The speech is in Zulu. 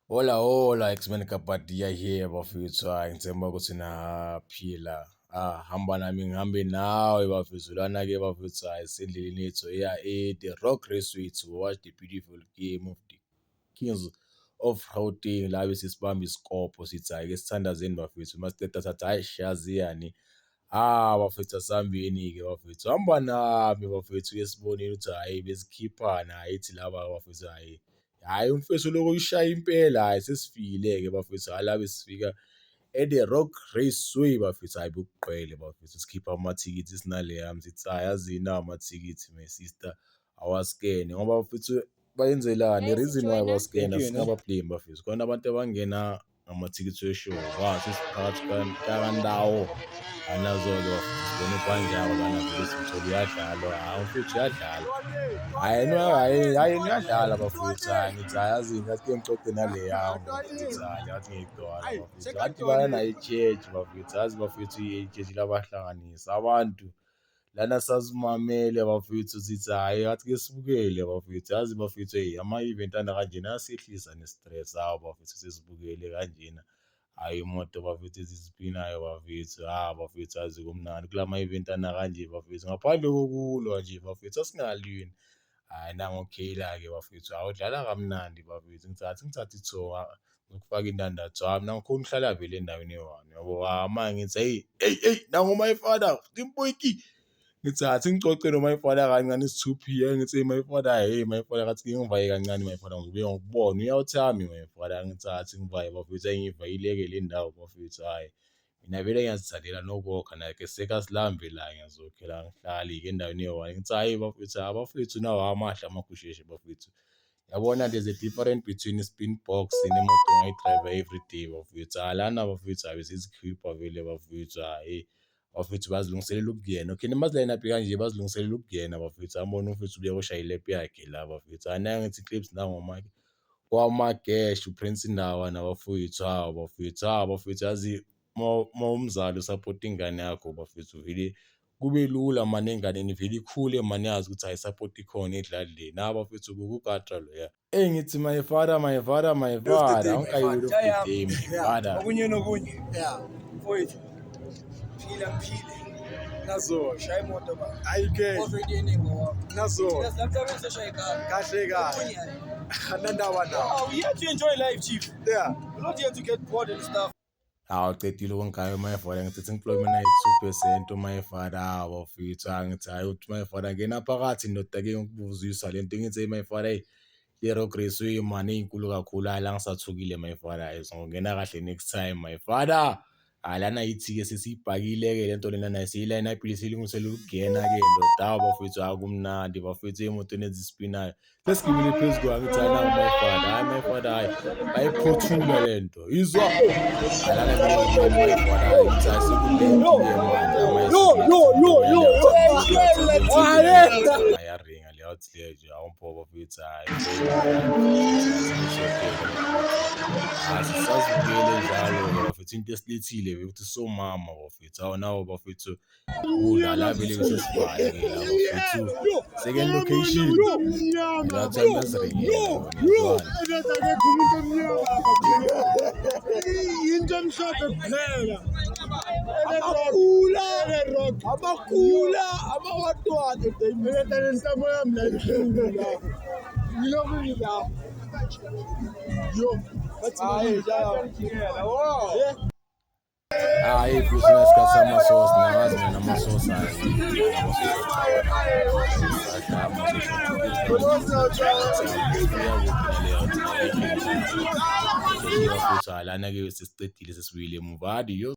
Hola hola, X-Men Kapadia here bafethu. Hayi, ngithemba ukuthi naphila. Ah, hamba nami ngihambe nawe bafethu. Lana-ke bafethu, hhayi, sisendleleni yethu eya e-The Rock Raceway to watch the beautiful game of the Kings of Gauteng. La bese sibamba isikopho sithi hhayi-ke sithandazeni bafethu, masiqeda sathi hhayi shaziyani. Ah bafethu, asihambeni-ke bafethu, hamba nami bafethu, ke siboneni ukuthi hhayi besikhiphana, hhayi laba bafethu, hhayi hhayi umfethu lokhu uyishaya impela, hhayi sesifikile-ke bafethu, hhayi la besifika e-The Rock Raceway bafethu, hhayi bekugqwele bafethu, sikhipha amathikithi sinale yami sithi hhayi yazini nawa amathikithi my sister, awaskene ngoba bafethu bayenzelani, Guys, reason why join us. baskena Thank you, ne? singaba-blame bafethu, khona abantu abangena ngamathikithi we-show, wa sesiphakathi kandawo anazo-ke bafethu, sibona uBhanjaba lana vele simthole uyadlala, hhayi umfethu uyadlala. Hhayi no, hhayi hhayi uyadlala bafethu, hhayi ngithi hhayi yazini ngathi ke ngixoxe nale yami bafethu, hhayi ngathi ngiyigcwala bafethu, ngathi bayanayo i-church bafethu, yazi bafethu i-church labahlanganisa abantu lana sazimamele bafethu, sithi hhayi ngathi ke sibukele bafethu, yazi bafethu eyi ama-event ana kanjena ayasehlisa ne-stress, hawu bafethu sesibukele kanjena. Hhayi imoto bafethu ezisipinayo bafethu, ha bafethu yazi kumnandi kulama-event ana kanje bafethu, ngaphandle kokulwa nje bafethu asingalwi. Hhayi nangu Khela-ke bafethu, hhawu udlala kamnandi bafethu, ngithathe ngithathe ithuba ngokufaka indandatho, hhayi mina ngikhona ukuhlala vele endaweni eyi-one yabo, hha manje ngithi hheyi eyi eyi nangu my father Timboyki, ngithi athi ngicoce no-my father kancane isithuphiya, ngithi my father, hey my father, ngathi ngivaye kancane my father, ngizobuye ngikubone uyawuthami my father, ngithi athi ngivaye bafethu, hhayi ngiyivayile-ke le ndawo bafethu, hhayi mina vele ngiyazithandela nokokha nakhe sekasilambe la, ngiyazokhela ngihlale-ke endaweni eyi-one, ngithi hhayi bafethu, abafethu nawo amahle amagusheshe bafethu. Yabona there's a difference between i-spin box nemoto ongayi-drive-a everyday bafethu, hhayi lana bafethu hhayi besizikhipha vele bafethu, hhayi bafethu bazilungiselela ukungena. Okay, noma zi-line-up kanje bazilungiselela ukungena bafethu, angibona umfethu ubuye ushaya i-lap yakhe la bafethu, hhayi naye ngithi clips nangomake kwamagesh uPrince Indawo nabafowethu, hawu bafethu, hawu bafethu, yazi uma umzali usapota ingane yakho bafethu vele kube lula mane enganeni vele ikhule mane yazi ukuthi hhayi support ikhona edladleni, hhawu bafethu ukugada loya. Eyi ngithi my father, my father, my father, awunkayi of the day, my father. Okunye nokunye. Yeah. Mfowethu. Phila ngiphile. Nazo. Shaya imoto ba. Ayike. Already eningi wakho. Nazo. Thina silamhlabeni soshaya ikari. Kahle kahle. Okunye hayi. Anandaba nawo. Oh, we here to enjoy life, chief. Yeah. We're not here to get bored and stuff. Hawu cedile ukungigayo my father, ngithi ngiploy mina 2% my father, hawu bafethu, hhayi ngithi hhayi uthi my father ngena phakathi ndoda ke ngikubuzisa le nto, ngithi hey my father, hey le Rock Raceway mani inkulu kakhulu, hhayi la ngisathukile my father, hhayi ngizongena kahle next time my father. Hhayi lana yithi-ke sesiyibhakile-ke le nto lena nayo siyi-line-up-ile siyilungisela ukungena-ke ndoda, hawu bafethu, hhayi kumnandi bafethu ey'motweni ezispinayo. Sesigibele phezu kwayo ngithi hhayi nangu my father, hhayi my father, hhayi bayiphothula le nto, izwa. Hhayi lana vele my father, hhayi ngithi hhayi sekulate-ke manje, Yo, yo, yo, yo, yo. ayaringa leyo athi leyo nje awumpho bafethu, hhayi asisazibukele njalo-ke bafethu, into esilethile ukuthi somama bafethu, hawu nawo bafethu kudlala vele besesivale-ke la bafethu, second location ngathi ayibaziringela. Akekho umuntu omnyama. Into emhlophe kuphela. Amakula, Rock. amakula, amawatwana. Mina nentamo yami la ibuhlungu la. Ngilokhu ngila. Yo. Hayi, jaya. Hayi futhi nesikhathi samasosi nawazi mina amasosi, hayi amasosi futhi lana-ke sesicedile sesibuyile emuva, adios.